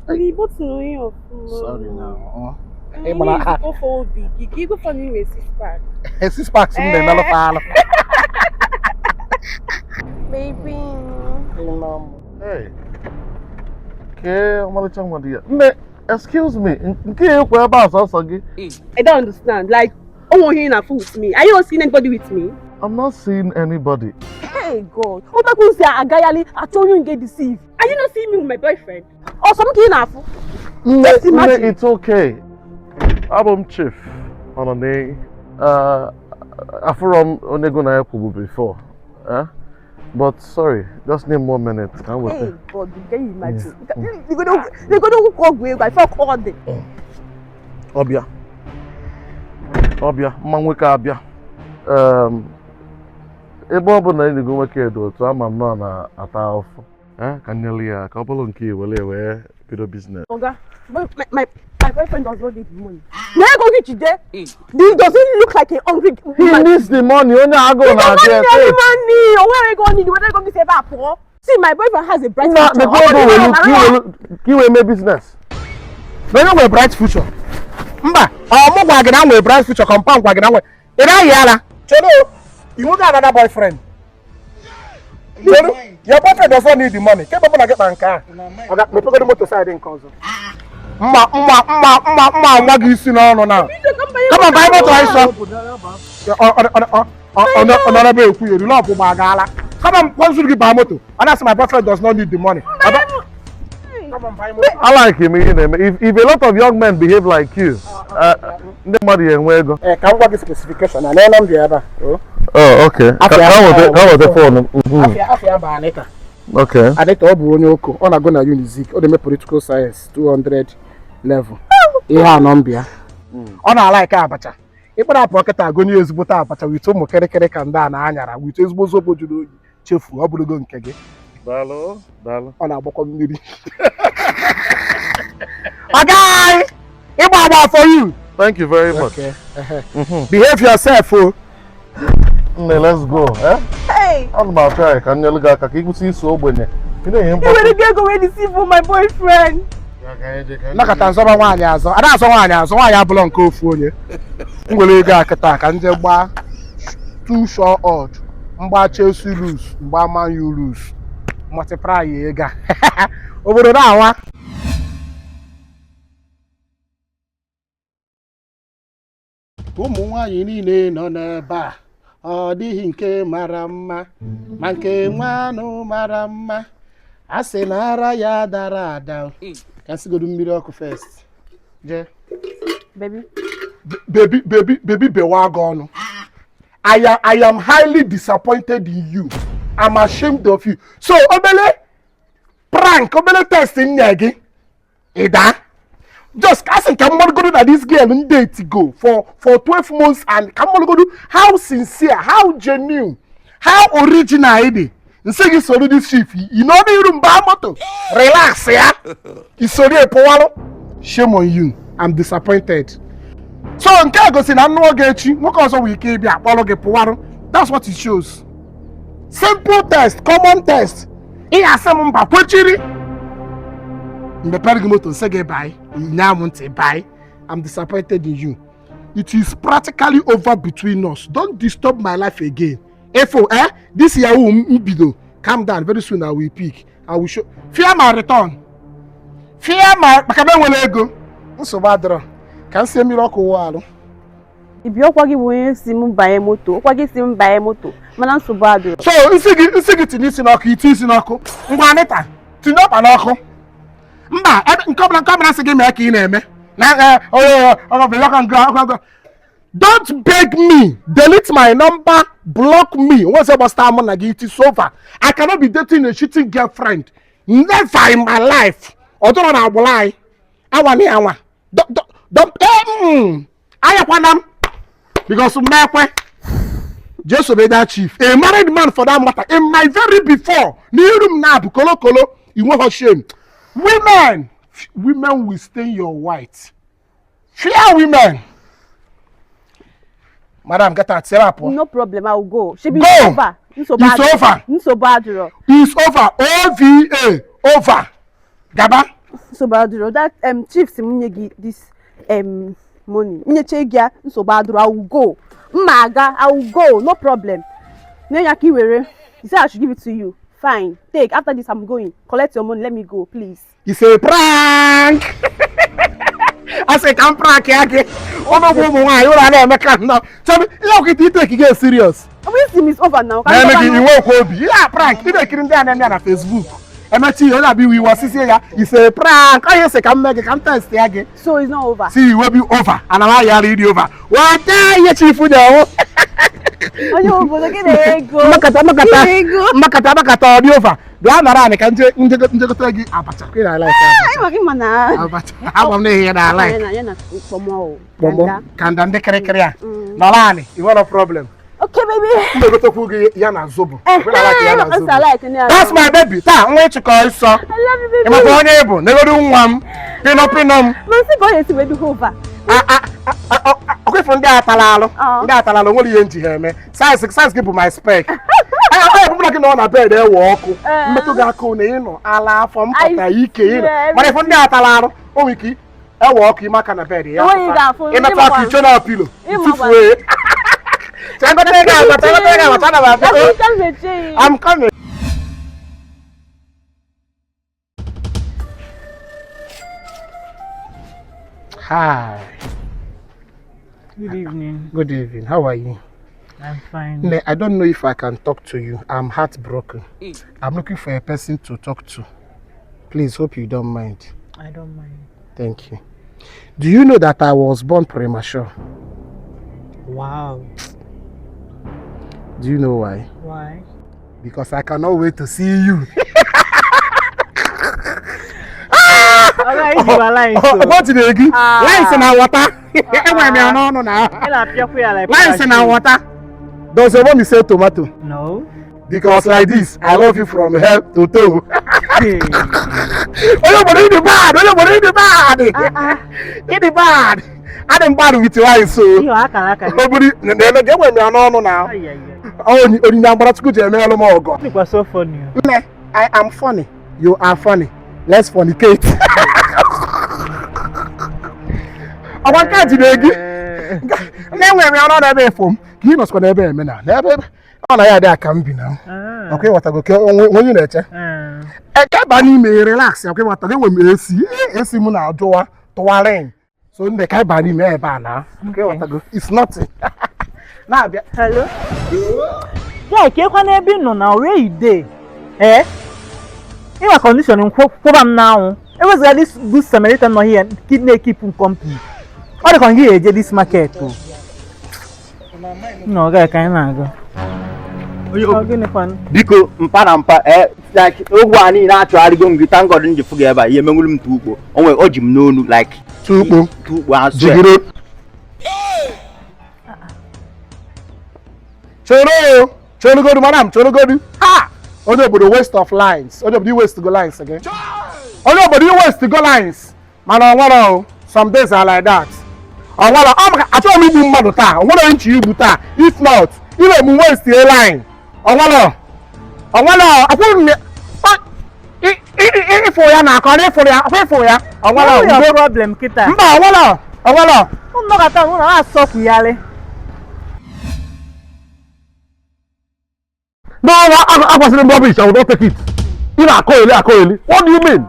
N'ibotụrụ ihe ọfụma. Sorry now. Ị Ị mara na ofe obi gị ka igwefa na inwe six pack. Six packs m na-emelụfa alụ. Baby. Hey. Kee ọmalịcha nwa dị ya. Nne, excuse me, nke a ekwe ebe a sọsọ gị. I don't understand. Like, oh, here na fool with me. Are you not seeing anybody with me? I'm not seeing anybody. Hey God. Otakun say agayali achọ you get deceived. Are you not seeing me with my boyfriend? Or some kind of Nne, Just nne, imagine. it's okay. Abụ m chief ọ nọ n'enyi. Afụrọ m onye go na ya kwubu before. Eh? But sorry, just need more minute ka m Hey weta. God, you can imagine. You go to you go to call go I for call them. Ọbịa. Ọbịa, mma nwoke abịa. Ebe ọ bụ na enyigo nwoke dị otu ama m nọ na-ata ahụhụ. Eh, ka m nyere ya ka ọ bụrụ nke iwere wee bido biznes. Oga, my boyfriend does not need money. Na ego gị jide. He doesn't look like a hungry He woman. needs the money, onye agụụ He does na-adị not need ya. any money. O nwere ego ọ need, were ego gị si ebe a pụọ. See, my boyfriend has a bright Nna, future. mepee ego welu ka i wee mee biznes. Na onye nwere bright future. Mba, ọ mụ gwa gị na nwere bright future, compound gwa gị na nwere. Ị na-ayị ara. Chere o, ị nweghị another boyfriend. Chere, your boyfriend does not need the money. Kebe mụ na gị kpa nke a. Ọ ga mepegoro moto side nke ọzọ. Mma mma mma mma mma nwa gị isi n'ọnụ na. Come on, buy moto anyị sọ. Ọ nọrọ ebe ekwu eri lọpụ ma agaala. Come on, kpọnzuru gị baa moto. Ọ na-asị my boyfriend does not need the money. Come on, buy moto. I like him ihe na-eme. If a lot of young men behave like you, ndị mmadụ ya enwe ego. Ee, ka m gwa gị specification na n'elu m dị ebe a. Oh. Oh, okay. Ka weta phone m. Mhm. Afịa bụ Anita. Okay. Anita ọ bụ onye oko, ọ na-agụ na Unizik, ọ na-eme political science 200 level. Ihe anọ mbịa. Ọ na-alaike abacha. Ịkpara apụ ọkịta agonye ezigbote abacha wit ụmụ kịrịkịrị ka ndị a na-anyara wit ezigbo zobo jụrụ oyi chefu ọ bụrụgo nke gị. Daalụ, daalụ. Ọ na-agbakọ mmiri. Ọga ịgba agba for you. Thank you very much. Okay. Behave yourself o. Nne, let's go. Eh? Hey, Ana m achọ ya ka m nyere gị aka ka ị kwụsị iso ogbenye. Ị na-enye ị mkpọtụ. nwere ego ego wee deceive my boyfriend. Nnakọta nzọba nwaanyị azọ ada azọ nwaanyị azọ nwaanyị abụlọ nke ofu onye m were ego a kịta ka nje gbaa two sure odd mgba Chelsea lose mgba Man U lose multiply ego a obodo na-awa. Ụmụ nwaanyị niile nọ n'ebe a ọ dịghị nke mara mma ma nke nwanụ mara mma a sị na ara ya dara ada ka m sigodu mmiri ọkụ first jee. Baby. Baby, baby, baby, bewa gị ọnụ. I am highly disappointed in you. I'm ashamed of you. So obele prank, obele test nye gị ị daa. Just asị ka mmadụgodu na this girl n date go for 12 months and ka mmadụgodu how sincere, how genuine, how original ị dị. Nsị gị soro this chief, ị nọ n'iru mba moto. Relax ya. Isoro epụwalụ. Shame on you. I'm disappointed. So nke a gosi na nnụọ gị echi nwoke ọzọ nwere ike ịbịa akpọrọ gị pụwarụ. That's what it shows. Simple test, common test. Ị ga-asị m mba kwechiri. Mepere gị moto nsị gị bye, nya m ntị bye. I'm disappointed in you. It is practically over between us. Don't disturb my life again. Efo, eh? This yahoo m bido. Calm down. Very soon I will pick. I will show. Fear my return. Fear my maka na enwere ego. Nsogbu adịrọ. Ka m sie mmiri ọkụ wụọ alụ. Ibi ọkwa gị bụ onye si m banye moto, ọkwa gị si m banye moto, mana nsogbu adịrọ. So nsị gị tinye isi n'ọkụ, iti isi n'ọkụ. Ngwa Anita, tinye ọkpa n'ọkụ. Mba, ebe nke ọbụla sị gị mee ka ị na-eme. Na onye ọbụla. Don't beg me. Delete my number. Block me. Once I start mụ na gị, it is over. I cannot be dating a cheating girlfriend. Never in my life. Ọ dọrọ na agbụrụ anyị. Awa na anwa. Don't ayakwana m. Because mmekwe. Just obey that chief. A married man for that matter. In my very before, n'iru m na-abụ kolo kolo, i nweghị shame. Women, women will stain your white. Fear women. Madam, get out. Sarah, pụọ. No problem, I will go. Shebi Go. it's over. Nsogbu It's adịrọ. over. Nsogbu adịrọ. It's over. OVA. Over. Gaba. Nsogbu adịrọ. That chief si m nye gị this money. Nyeche gị ya, nsogbu adịrọ. I will go. Mma aga, I will go. No problem. Nye ya ka i were. He said I should give it to you. Fine. Take. After this, I'm going. Collect your money. Let me go, please. It's a prank. A sị ka m prank ya gị. Ụnụ bụ ụmụ nwaanyị ụlọ na-eme ka nnọọ. Chọbi ihe ọkụkọ ite ekike serious. Wisdom is over now. Na-eme gị iwe okwu obi. Ihe a prank ị na-ekiri ndị a na-eme ya na Facebook. Emechi ihe onye abịa iwe iwe ọsịsị ya. It's a prank. Ọ ihe sị ka m mee gị ka m test ya gị. So it's not over. Si iwe bi over. Ana m ayara ịdị over. Weta ihe chifu na-enwe. Onye obodo gị na-ego. Mmakata mmakata Ego. mmakata mmakata ọ dị over. Bịa nara anị ka nje njegote gị abacha. Ị na-ala Ịma ịma na. abacha. Agwa m na ihe na-ala. Ya na ya na kpọmọ o. Kpọmọ Kanda. kanda ndị kịrịkịrị a. Nọrọ anị, i nwere problem. Okay, baby. M ga-egotekwu gị ya na zobo. Eh, Ị na-ala ya na eh, zobo. I like it. That's my baby. Taa, nwa ịchịkọ ịsọ. I love you, Ị baby. makwa onye ị bụ? Negodu nwa m. Pịnọ pịnọ m. Ma nsị ka ọ na-esi wee duhe over. Ọkwa ifo ndị atala alụ. Ah. Ndị atala alụ nwere ihe nji ha eme. Size size gị bụ my spec. Ọ bụla gị nọ na bed ewe ọkụ. Eh. Mmetụ gị aka na ịnọ ala afọ mpụta I ike ịnọ. swear. Mana ifo ndị atala arụ, o nwere ike ewe ọkụ ime aka na bed ya. Enweghị ga-afụ, Ịmetụ aka iche na pilo. Ịmakwa. Tụfuo. Chegota ego abacha, chegota ego abacha, ana m abịa. That's what I'm saying. I'm coming. Hi. Good evening. Good evening. How are you? I'm fine. Ne, I don't know if I can talk to you. I'm heartbroken. I'm looking for a person to talk to. Please, hope you don't mind. I don't mind. Thank you. Do you know that I was born premature? Wow. Do you know why? Why? Because I cannot wait to see you. Alright, you are lying. So. What did you Ah. Lines na water. Enwere m ya n'ọnụ na. Ị na-apịakwa ya like Lines na parachute. water. Does your mommy say tomato? No. Because like this, I love you from head to toe. Hey. Onye obodo ịdị bad, onye obodo ịdị bad. Ịdị bad. Adị m bad with your eyes so. Ihe akara aka gị. Obiri na-eme gị enwere m ya n'ọnụ na. Ay, ay, ay. Onyinye Amara-Chukwu ji emeelụ m ọgọ. Dịkwa so funny. Nne, I am funny. You are funny. Let's fornicate. Ọgwa nke a jide gị. Nne enwere m ya n'ọnụ ebe efo m. Ka ị nọsikwa n'ebe eme na n'ebe ọ na ya dị aka m bi na. Ọkwa ịghọtago ka onwe onye na-eche. Eke ba n'ime relax ọkwa ịghọtago enwe m AC. AC m na-ajụwa tụwarin. So nne ka ịba n'ime ebe a na. Ọkwa ịghọtago it's nothing. Na-abịa. Hello. Guy, ka ekwa n'ebe ị nọ na where you dey? Eh? Ịma condition m kwụba m n'anwụ. Eweziga this good Samaritan nọ here kid na-ekip m company. Ọ dịkwa gị eje this market o. Nna ọ gaghị ka anyị na-aga. Ọ gịnịkwanụ? Biko mpa na mpa like ogwu a niile achọgharịgo m gị, thank God m ji fụ gị ebe a, ihe menwuru m tukpo onwe o ji m n'onu like Tukpo. Tukpo asụ. Jigide. Chere o, cheregodu madam, cheregodu. Ha! Onye obodo waste of lines. Onye obodo waste go lines again. Onye obodo waste go lines. Mana ọ nwere o, some days are like that. Ọ nwere, ọ maka achọghị m igbu mmadụ taa, ọ nwere nchi igbu taa. If not, ire m waste a line. Ọ nwere, ọ nwere, akwụghị m ya. Ịfụ ya na akọ, na ịfụrụ ya, akwụ ịfụrụ ya. Ọ nwere, What your udo. problem kịta? Mba, ọ nwere, ọ nwere. Nnọkọta mụ na na-asọkwugharị. No, akwasịrị m rubbish. I will not take it. Ị na-akọ eli akọ eli. What do you mean?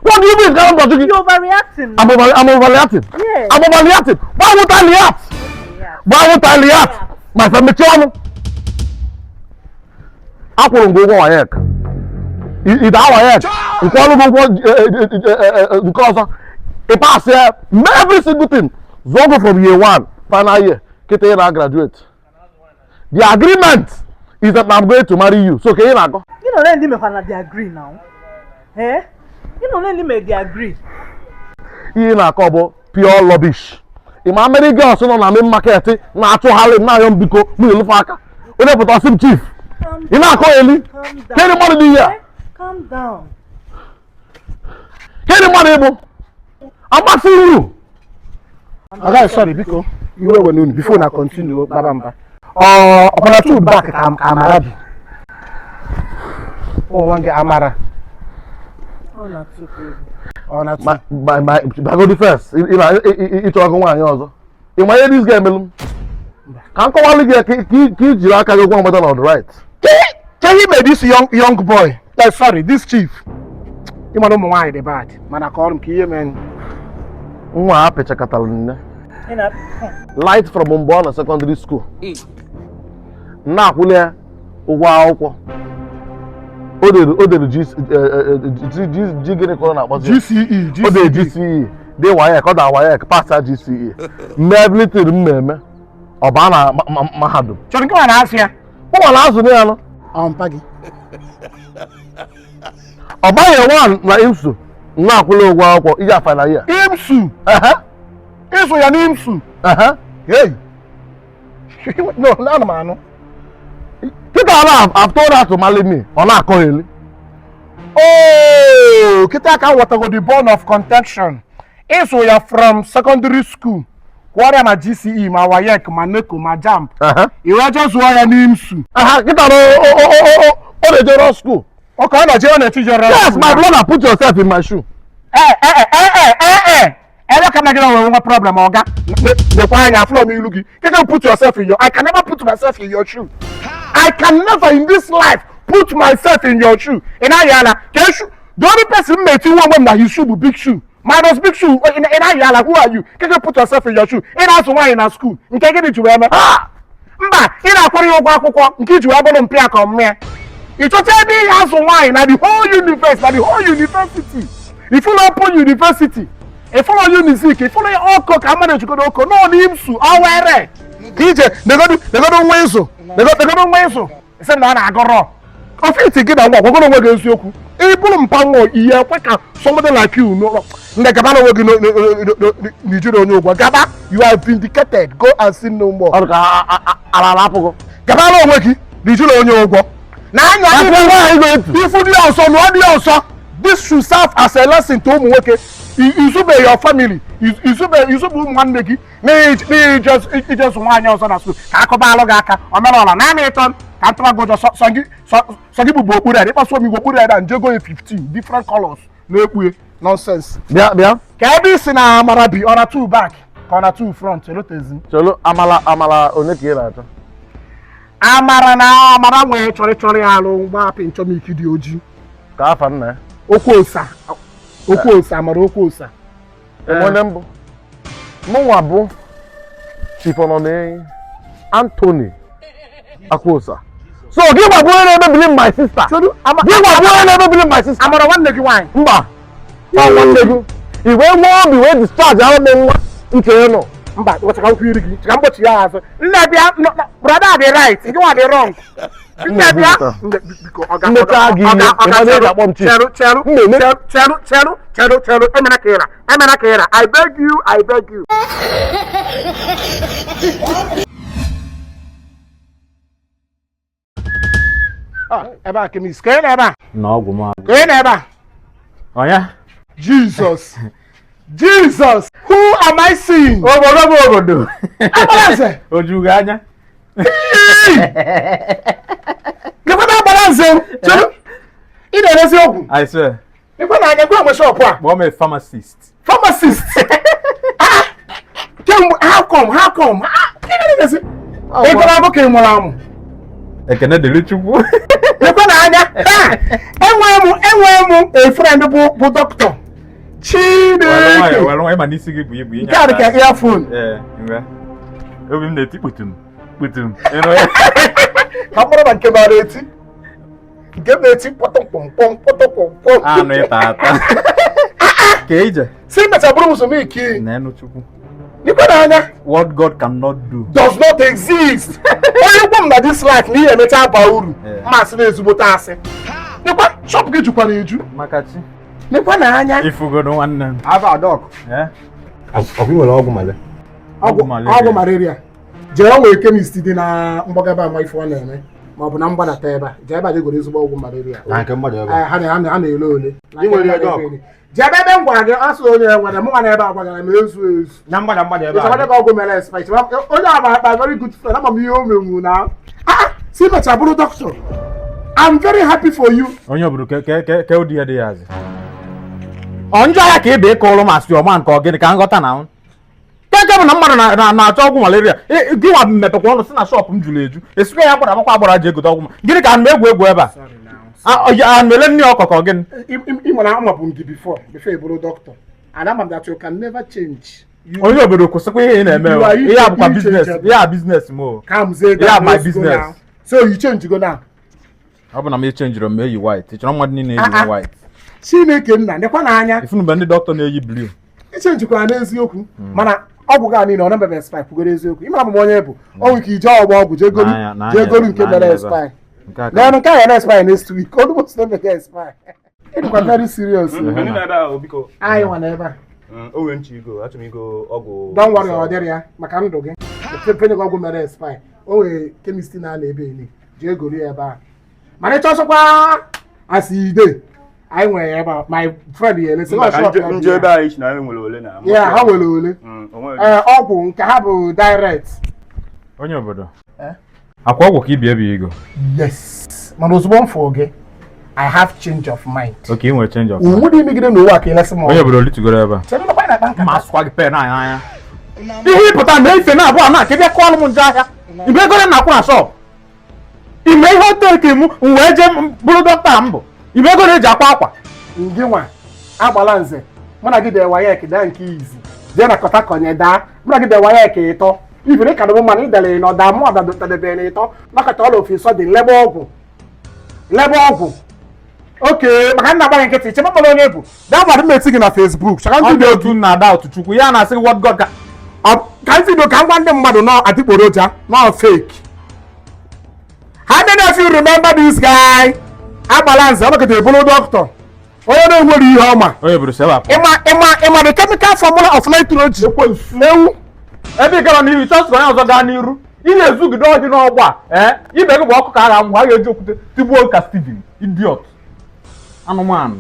What do you mean? Ka m gwajụ gị. You overreacting. I'm overreacting. Yes. I'm overreacting. Why would I react? Why would I react? My friend, mechie ọnụ. Akwụrụ m gị ụgwọ WAEC. Ị daa WAEC. Nke ọrụ gị ụgwọ nke ọzọ. Ị pass ya mee every single thing. Zụọ gị from year one, final year. Kịta ị na-graduate. The agreement is that I'm going to marry you. So ka ị na-akọ? Gị na ole ndị mekwa na they agree now? Eh? Gị na ole ndị mere they agree? Ihe ị na-akọ bụ pure rubbish. Ị ma many girls nọ na main market na-achụgharị m na-ayọ m biko m na-elufe aka onye pụta ọsị m chief. Ị na-akọ eli. Calm down. Kedụ mmadụ dị ihe a? Eh? Calm down. Kedụ mmadụ ịbụ agbasi uru? Oga, sorry, biko. Iwe were unu before na continue baba mba. Ọ ọkwana two back ka Amara bi. Ọ nwa gị Amara. Ọ na Ma bagodi first, ị na ịchọ ọgụ nwaanyị ọzọ. Ị ma ihe this guy emelu m? Ka m kọwalụ gị ya ka i jiri aka gị gwa mgbada na ọ dị right. Ke ihe mere this young young boy, like, sorry, this chief. Ị mara ụmụ nwaanyị dị bad, mana ka ọrụ m ka ihe mere. Nwa a pịchakọtara nne. Light from mgbe ọ nọ secondary school. Na-akwụli ya ụgwọ akwụkwọ. O dere G, G, G, G, gịnị ka ọ na-akpọzi ya? GCE. O dere GCE, dee WAEC, ọ da WAEC, pass ya GCE. Mee everything m na-eme. Ọ baa na mahadum. Chọrọ nke nwa na-asụ ya. Ụmụ na-azụ ya nụ. Ọ mpa gị. Ọ baghị one na IMSU, na-akwụli ụgwọ akwụkwọ iji final year. IMSU. Ehe, Ịzụ ya n'IMSU. Ehe. Hey. No, ana m anụ. Kịta na I've told her to marry me, ọ na-akọgheli. Oh, kịta ka m ghọtago the bone of contention. Ịzụ ya from secondary school. Kwụọrọ ya ma GCE, ma WAEC, ma NECO, ma JAMB. Ehe. I wee jee zụọ ya n'IMSU. Aha, kịta na ọ na-eje law school. Ọka ọ na-eje, ọ na-eche jere. Yes, my brother, put yourself in my shoe. Ee, ee, ee, ee, ee, ebe ka na gị na nwere nwa problem, ọga. Lekwa anya, afụlọ m ilu gị. Keke put yourself in your, I can never put myself in your shoe. I can never in this life put myself in your shoe. Ị na-ayị ala ka shoe. The only person m na-etinye onwe m na his shoe bụ big shoe, minus big shoe. Ị na-ayị ala, who are you? Keke put yourself in your shoe. Ị na-azụ nwaanyị na school, nke gịnị ji wee mee? Mba, ị na-akwụrụ ya ụgwọ akwụkwọ, nke iji wee bụrụ mpịa ka ọmmịa. Ị chọta ebe ị azụ nwaanyị na the whole universe, na the whole university, ifụlọ Open University, ifụlọ Unizik, ifụlọ Oko ka mmadụ ejikodo Oko nọ n'IMSU ọwere ka ije negodu negodu nwa ịzụ, negodu nwa ịzụ, sị na ọ na-agọrọ ọfịs gị na nwa. Gwagoro onwe gị eziokwu, ị bụrụ mpa nwa, ihe ekwe ka somebody like you n'ụlọ ndị gaba na onwe gị n'ijiri onye ụgwọ gaba. You are vindicated, go and sin no more. Ọ dị ka ala apụghị. Gabara onwe gị n'ijiri onye ụgwọ na anya. Afọ nwaanyị ga-etu. Ifu dị ọsọ nụọ dị ọsọ. This should serve as a lesson to ụmụ nwoke. Izube your family, izube izube ụmụ nwanne gị n'ije zụ nwaanyị ọzọ na school ka akọba alụ gị aka omenala naanị ịtọ ka ntụba gị ụjọ. Sọ gị sọ gị bụbu okpuru ya ịkpasu m igwe okpuru ya na njego ya 15 different colors na-ekpughe nonsense. Bịa, bịa. Ka ebe isi na amara bi, ọ na two back ka ọ na two front, elotezi m. Chelo, amala, amala onye ka ị na-achọ? Amara na amara nwee chọrọ chọrọ ya alụ mgba apị nchọmiki dị ojii. Ka afa nna ya? Okwu osa, okwu osa, amara okwu osa. Onye mbụ mụnwa bụ Chief Ọnọnenyi Anthony Akwosa. So gị gwa bụ onye na-emebili my sister. Chedu, ama Gị gwa bụ onye na-emebili my sister. Amara nwanne gị nwaanyị? Mba, ọ nwanne gị. I wee nwee obi wee discharge ahụ m nwa nke ị nọ. Mba, chaka okwu iri gị, chaka mgbochi ya azụ. Nne, bịa. Brother dị right, gị nwa dị wrong. Nne, bịa. Nne, biko, ọga. Mmecha gị ihe, ị ma na ị ga-akpọ m chief. Cheru, cheru. M na-eme. Cheru, cheru, cheru, cheru, emena ka ịra, emena ka ịra. I beg you, I beg you. Ah, ebe a chemist, ka ị na ebe a? Na ọgwụ m agwụ. Ka ị na ebe a? Ọnya. Jesus, Jesus, who am I seeing? Obodo bụ obodo. Agbalaze. O ju gị anya. Gekwana agbalaze, cheru, ị na-erezi ọgwụ? I swear. Ịgwa na anya gwa nwe shop a. Kpọọ m a pharmacist. Pharmacist? Ah, kemgbe, how come, how come? Ah, ị na-erezi, ị gụrụ abụ ka ị mụrụ amụ? Ekene dịrị Chukwu. Lekwa na anya. Ah, enwee m a friend bụ dọkịta. Chineke! Were nwayọ, ma n'isi gị bụ ibu. Nke a dị ka earphone. Ee, ngwa. Obi m na-eti kputum kputum. Ịnụ ya? Ka m mara na nke mara eti, nke m na-eti kpọtọkpọmkpọm kpọtọkpọmkpọm. Anụ ịta ata. Ka ije. Si mecha bụrụ Muzumiki. N'enu Chukwu. Lekwa na anya. What God cannot do does not exist. Onye gwa m na this life na ihe emecha ba uru, mmasị na ezigbote asị. Lekwa shop gị jukwara eju. Maka chi. Lekwa na anya. Ifugodo nwanne m. Aba doc. Eh? Ọkwa nwere ọgwụ male? Ọgwụ malaria. Ọgwụ malaria, jee o nwere chemist dị na mgbagaba ama ife ọ na-eme, ma ọ bụ na mgbadata ebe a, jee ebe a jee goro ezigbo ọgwụ malaria. Na nke mmadụ ebe a. Eh, ha na-ele ole? Ị nwere ya, doc? Jee ebe m gwara gị, asụ onye nwere mụ nwa na ebe a gwagara m ezu ezu. Na mgbada mgbada ebe Ịchọkwa a. ka ọgwụ mere expire. Onye a ma very good friend, ama m ihe o menwu na ah, si mecha bụrụ dọkịta. I'm very happy for you. Onye obodo ke ke ke ke ụdị ya dị ya azị. Ọ njọ ahịa ka ị bụ ịkọrọ m asị ọma nke ọgịnị ka nghọta na nke bụ na mmadụ na-achọ ọgwụ malaria, gị nwa mepekwa ọnụ si na shop m juru eju, esikwa ya gbara agbakwa agbara ji egote ọgwụ ma gịnị ka ana m egwu egwu ebe a? A na-ele nne ọkọ ka ọ gịnị? Ị nwere amabụ m gị before ị bụrụ dọkịta, and ama m that you can never change. Onye obodo, kwụsịkwa ihe ị na-eme. You are Ihe a bụkwa business. inchangeable. Ihe a business m o. Calmzie down. Yeah, my Let's go business. now. So you change go now? Ọ bụ na m echenjiri m eyi white, ị chọrọ mmadụ niile Ah, ah. eyi white? Chineke nna, nekwa n'anya. Ifunu mgbe ndị dọkịta na-eyi blue. Ichenjikwara n'eziokwu, mana ọgwụ gị niile ọ na-emebe expire. Kwugoro eziokwu, ịmara m onye bụ ọ nwere ike ije ọgba ọgwụ jee golu N'anya, jee golu nke n'anya mere ebe a. expire. Nke a ka N'ọnụ nke a na expire next week, almost na-emega expire. Ịdịkwa very serious. Ndị na-ebe ahụ, biko. Anyị nwa na ebe a. O nwere nchi igo, achọrọ m igo ọgwụ. Don't worry, ọ dịrị ya maka ndụ gị efenye gị ọgwụ mere expire. O nwere chemist na-anọ ebe eni, jee golu ya ebe a. Mana ịchọsọkwa asị ide, anyị nwere ya ebe a. My friend ya elesi. Mba, ka nje ebe anyị si na anyị nwere ole na Ya ha nwere ole. O nwere. Ee, ọgwụ nke ha bụ direct. Onye obodo. Eh? Akwa ọgwụ ka ibi ebi igo? Yes, mana ozugbo m fụrụ gị, I have change of mind. Okay, ị nwere change of mind. Onwe dị imegide n'ụwa ka ilesị m. Onye obodo, litugoro ebe a. Chere, ndokwa anyị na-akpa Ma nkata. asụkwa gị pen anyị anya ihe ịpụta na ife na-abụọ na ka ị bịa kụọlụ m nje ahịa ime ego na akwụ na shop ime ihe otu m m wee jee bụrụ dọkịta m bụ ime ego na-eji akwa akwa. Ngị nwa agbala nze, mụ na gị dee WAEC, daa nke izi, jee na kọtakọnye daa. Mụ na gị dee WAEC ịtọ ibere ka dịbụ, mana ịdere na ọda mụ ọdadebere na ịtọ nakọta ọla ofe sọ dị lebe ọgwụ lebe ọgwụ. Oke maka nna agbaghị nkịtị chebe mmanụ onye bụ daa gbara mmeti gị na Facebook chaka Ọ ndị dị otu na ada otu Chukwu ya na-asị gị what God ka ka video ka m gwa ndị mmadụ nọ adịgboroja, nọ fake. How many of you remember this guy, agbala nze? Ọ nọkọta bụrụ dọkịta, onye na-enwere ihe ọma. Onye obodo, sebe apụ. Ịma, ịma, ịma the chemical formula of nitrogen? Ewu. Ebe ị gara n'iru, ịchọsị onye ọzọ gaa n'iru, ị na-ezugide ọhịa n'ọgbọ a. Ee, ibe gị bụ ọkụ ka a ga-amụ, ha ga-eji okwute tigbuo ka Steven idiot anụmanụ.